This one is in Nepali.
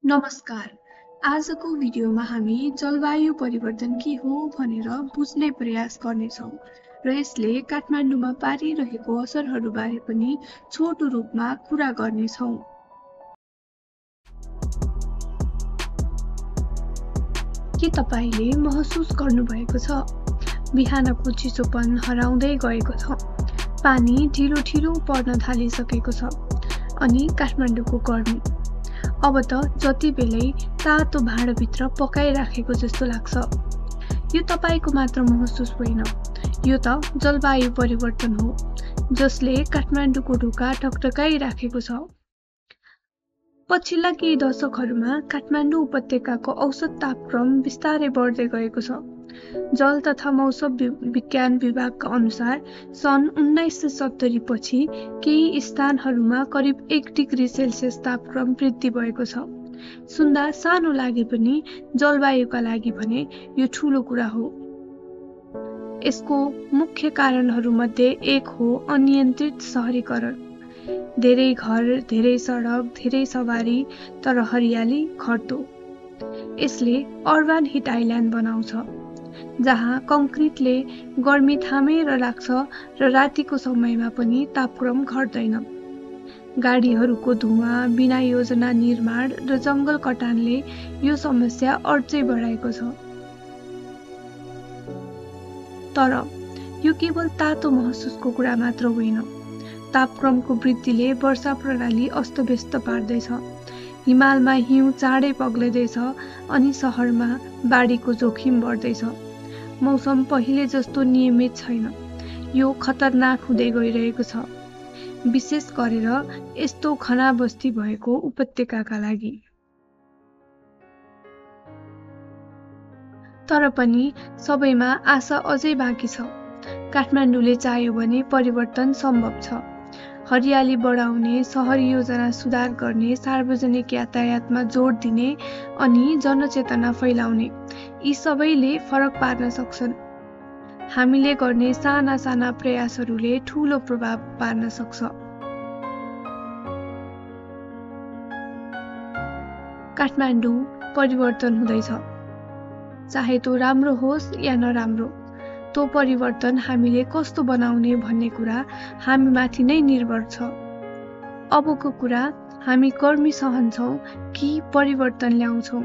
नमस्कार। आजको भिडियोमा हामी जलवायु परिवर्तन के हो भनेर बुझ्ने प्रयास गर्नेछौँ र यसले काठमाडौँमा पारिरहेको असरहरूबारे पनि छोटो रूपमा कुरा गर्नेछौँ। के तपाईले महसुस गर्नुभएको छ बिहानको चिसोपन हराउँदै गएको छ, पानी ढिलो पर्न थालिसकेको छ अनि काठमाडौँको गर्मी अब त जति बेलै तातो भाँडाभित्र पकाइराखेको जस्तो लाग्छ। यो तपाईको मात्र महसुस होइन, यो त जलवायु परिवर्तन हो जसले काठमाडौँको ढोका ढकढकाइराखेको छ। पछिल्ला केही दशकहरूमा काठमाडौँ उपत्यकाको औसत तापक्रम बिस्तारै बढ्दै गएको छ। जल तथा मौसम विज्ञान विभागका अनुसार सन् 1970 पछि केही स्थानहरूमा करिब 1 डिग्री सेल्सियस तापक्रम वृद्धि भएको छ। सुन्दा सानो लागे पनि जलवायुका लागि भने यो ठूलो कुरा हो। यसको मुख्य कारणहरूमध्ये एक हो अनियन्त्रित शहरीकरण। धेरै घर, धेरै सडक, धेरै सवारी, तर हरियाली घट्दो। यसले अर्बन हिट आइल्यान्ड बनाउँछ, जहाँ कङ्क्रिटले गर्मी थामेर राख्छ र रातिको समयमा पनि तापक्रम घट्दैन। गाडीहरूको धुवा, बिना योजना निर्माण र जङ्गल कटानले यो समस्या अझै बढाएको छ। तर यो केवल तातो महसुसको कुरा मात्र होइन। तापक्रमको वृद्धिले वर्षा प्रणाली अस्तव्यस्त पार्दैछ। हिमालमा हिउँ चाँडै पग्लिँदैछ अनि सहरमा बाढीको जोखिम बढ्दैछ। मौसम पहिले जस्तो नियमित छैन, यो खतरनाक हुँदै गइरहेको छ, विशेष गरेर यस्तो घना बस्ती भएको उपत्यकाका लागि। तर पनि सबैमा आशा अझै बाँकी छ। काठमाडौँले चाह्यो भने परिवर्तन सम्भव छ। हरियाली बढाउने, सहरी योजना सुधार गर्ने, सार्वजनिक यातायातमा जोड दिने अनि जनचेतना फैलाउने, यी सबैले फरक पार्न सक्छन्। हामीले गर्ने साना साना प्रयासहरूले ठूलो प्रभाव पार्न सक्छ। काठमाडौँ परिवर्तन हुँदैछ, चाहे त्यो राम्रो होस् या नराम्रो। त्यो परिवर्तन हामीले कस्तो बनाउने भन्ने कुरा हामीमाथि नै निर्भर छ। अबको कुरा हामी गर्मी सहन्छौँ कि परिवर्तन ल्याउँछौँ।